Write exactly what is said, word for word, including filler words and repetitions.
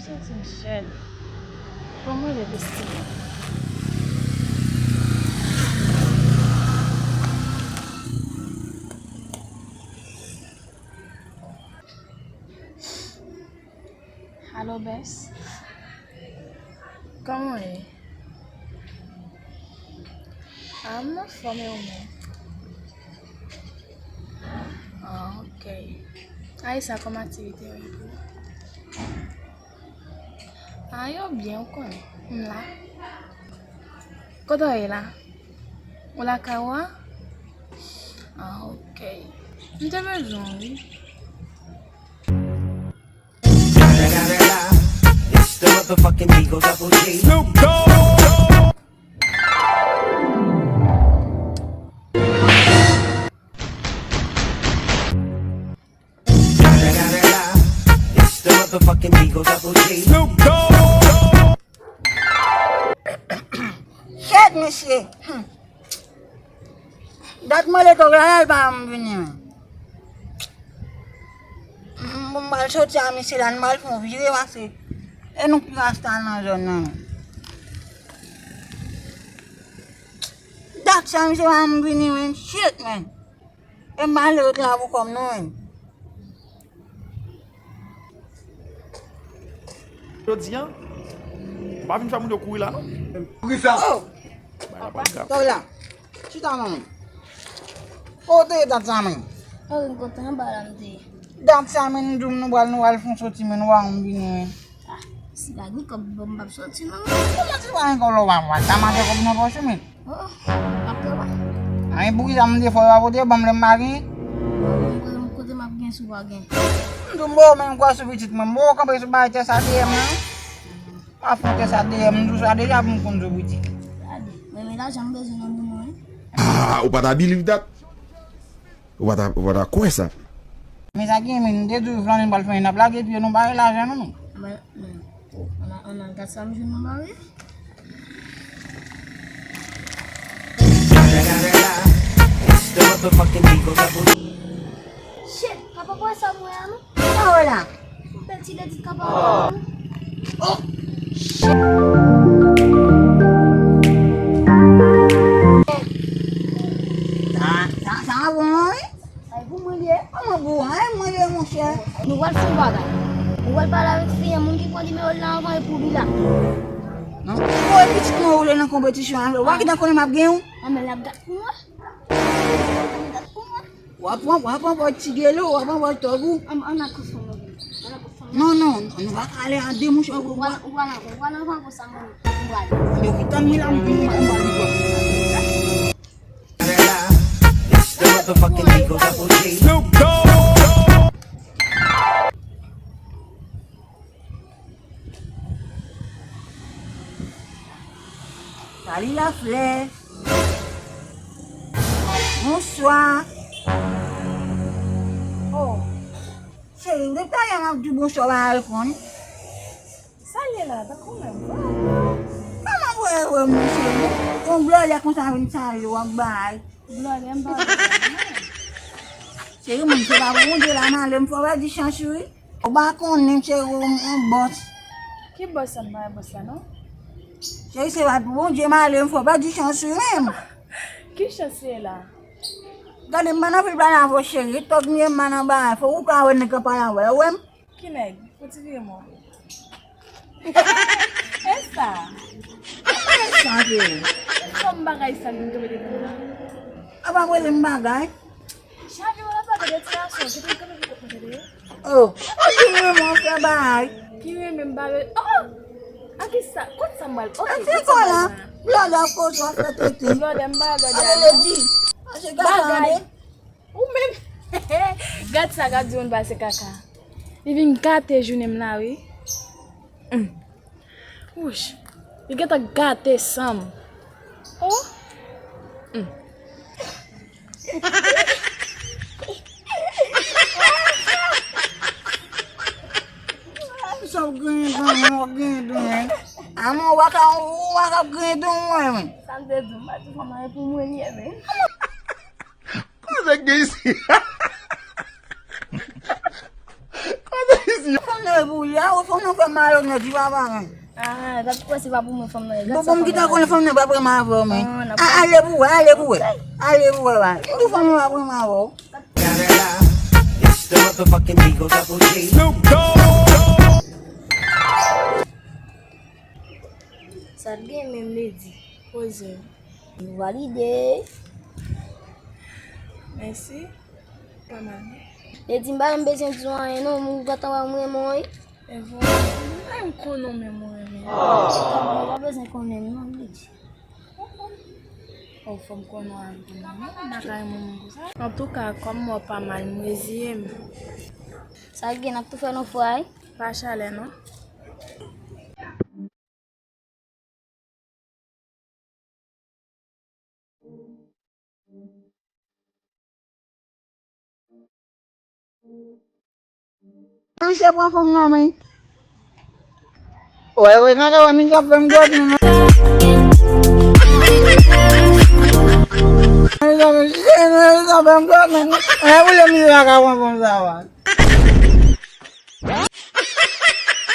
Santi m jèn. Kòman le destine? Alo, Bès. Kòman w ye? Ah, m anfòm, e ou menm? Ah, ok. Aisa, kòman aktivite yo ye pou ou? Ah, yo byen, ou konnen. M la. Kote w ye la? Ou lakay ou a? Ah, ok. M te bezwen w, wi. It's the motherfucking Eagle Double G. Snoop Dogg. It's the motherfucking Eagle Double G. Snoop Dogg. Shit, mesye. Hmm. Dat mwen le tòg la, l pa m vini, men. M, m pral soti a misye la, m pral fè yon vire pase. E nou ki rasta nan zòn nan, men. Dat sa, misye pa m vini, men. Shit, men. E m ale ret la pou kòm nou menm. Jodi a, m pa vin fè moun yo kouri la, non. Poukisa? Oh! Bay la pa grav. Tòg la. Chita, manman. Kote dat sa, men? Oh, m kontan anba la, m te. Dat sa, men, nou di m nou pral, nou pral fè yon soti, men nou pa janm vini, men. Ah, si pa gen kòb, bon, m p ap soti, non. Kòman si pa gen kòb, lè w pa pral ta manje kòb nan pòch ou, men? Oh, m ap travay. Ay, poukisa m te fè w pa pote ban m lè m pa gen? Bon, kote, kote m ap gen si w pa gen? M di w, m bo, men m kwè sou pitit mwen. M bo, kanpe sou bagay tès A T M nan. M ap fè tès A T M, m di w sa deja pou m konn sou pitit. Gade, men, men lajan m bezwen nan men mwen. Ah, ou pa ta believe that? Ou pa ta, ou pa ta kwè sa? Men sa gen, men, m te di w, flannen pral fè, n ap lage pye nou bare lajan nou, men. Mwen, mwen, ann al, ann al gad sa m jwenn nan mari. Shit, papa, pa wè sa m wè a, non? Sa w wè la? Yon bèl ti ledit kapa. Oh! Sa, sa, sa bon, wi. Ay, pou mwen li ye. Kòman pou mwen? Ay, mwen li ye, monchè. Nou pral fè yon bagay. Nou pral pale avèk fi a, moun ki pran nimewo l la anvan e pou li la. Non? Ou wè pitit mwen ou vle nan konpetisyon avè l. Ou pa gentan konnen m ap gen ou? Anben, l ap gad pou mwen. L ap gad pou mwen. W ap pran, w ap pran bò ti gelo, w ap pran bò tòg ou. Ann, ann al kout fanm nan vini. Ann al kout fanm nan. Non, non, nou pa ka ale a de, monchè, ou pral, ou pral anvan, ou pral anvan konsa, mwen, mwen pral. Yo ki tann mwen la, mwen, mwen, mwen pral li pran. It's the motherfucking Eagle Double G. Snoop Dogg. Salut Laflè. Bonswa. Oh. Cheri, ou depi talè m ap di w bonswa, w pa reponn. Sa l ye la, tankou menm. Kòman w wè, wè, mon cheri? Yon blòdè konsa vin salye w ak bagay. Blòdè, m pa blòdè, non. Cheri, mwen, se pa pou Bondye la, m ale, m fè w pèdi chans, wi. Ou pa konnen, cheri, ou yon bòs. Ki bòs sa, m pa wè bòs la, non. Cheri, se pa pou Bondye, m ale, m fè w pèdi chans, wi, menm. Ki chans se la? Gade, m pa nan fil pale avè w, cheri. Tòg m ye, m pa nan bagay. Fòk ou ka wè nèg k ap pale avè w, wè m. Ki nèg? Fò ti vire mwen. E sa? E sa, cheri? Ki fòm bagay sa vin tonbe depi la? A pa rele m bagay. Chavire w ap pale de ti gason, ki te kanpe pou kòt mwen, tande? Oh, ou di renmen w fè bagay. Ki renmen m ba yo? Oh! A ki sa? Kot sa m pral? Ok, kot sa m pral la? Blòdè ap koz w ap fè tenten. Blòdè m ba blòdè. Ale, di. Pase gason, bagay. Ou menm. Gad sa k ap di moun pase kaka. Li vin gate jounen m la, wi. Hum. Wouch. Li gentan gate san m. Oh. Hum. Sa w gen dan, w gen dan. Aman, w pa ka, w pa ka gen dan, mwen, mwen. Sa m te di w, m pa di w kòman e pou mwen li ye, men. Koze k gen isi? Koze isi? Fanm nan e pou li a, ou fanm nan fè malonèt, li pa paran. Ah, gad, kwè se pa pou mwen fanm nan ye. Bon, bon, m gentan konnen fanm nan pa pran m avè w, men. Ah, ale pou wè, ale pou wè. Ale pou wè, ba. Ou fanm nan pa pran m avè w. It's the motherfucking Eagle Double G. Sa t gen menm, Lady? Poze. Nou valide. Mèsi. Pa mal, non. Lady, m pa menm bezwen di w anyen, non. Ou gentan wè m renmen w, wi. E vre? Mwen menm konnen w menm ou renmen. Mwen pa bezwen konnen, non, Lady. Ou fè m konnen w renmen, non. M pa ka renmen moun konsa. Antouka, kòm mwen pa mal, m reziye m. Sa gen, n ap tou fè yon fwa, wi. Pa chalè, non. Misye pran fanm nan, men. Wè, wè, gade, wè, misye ap fè m gòt, men. Misye ap fè m, misye ap fè m gòt, men. Wè, pou le misye pa ka pran fanm sa, wè.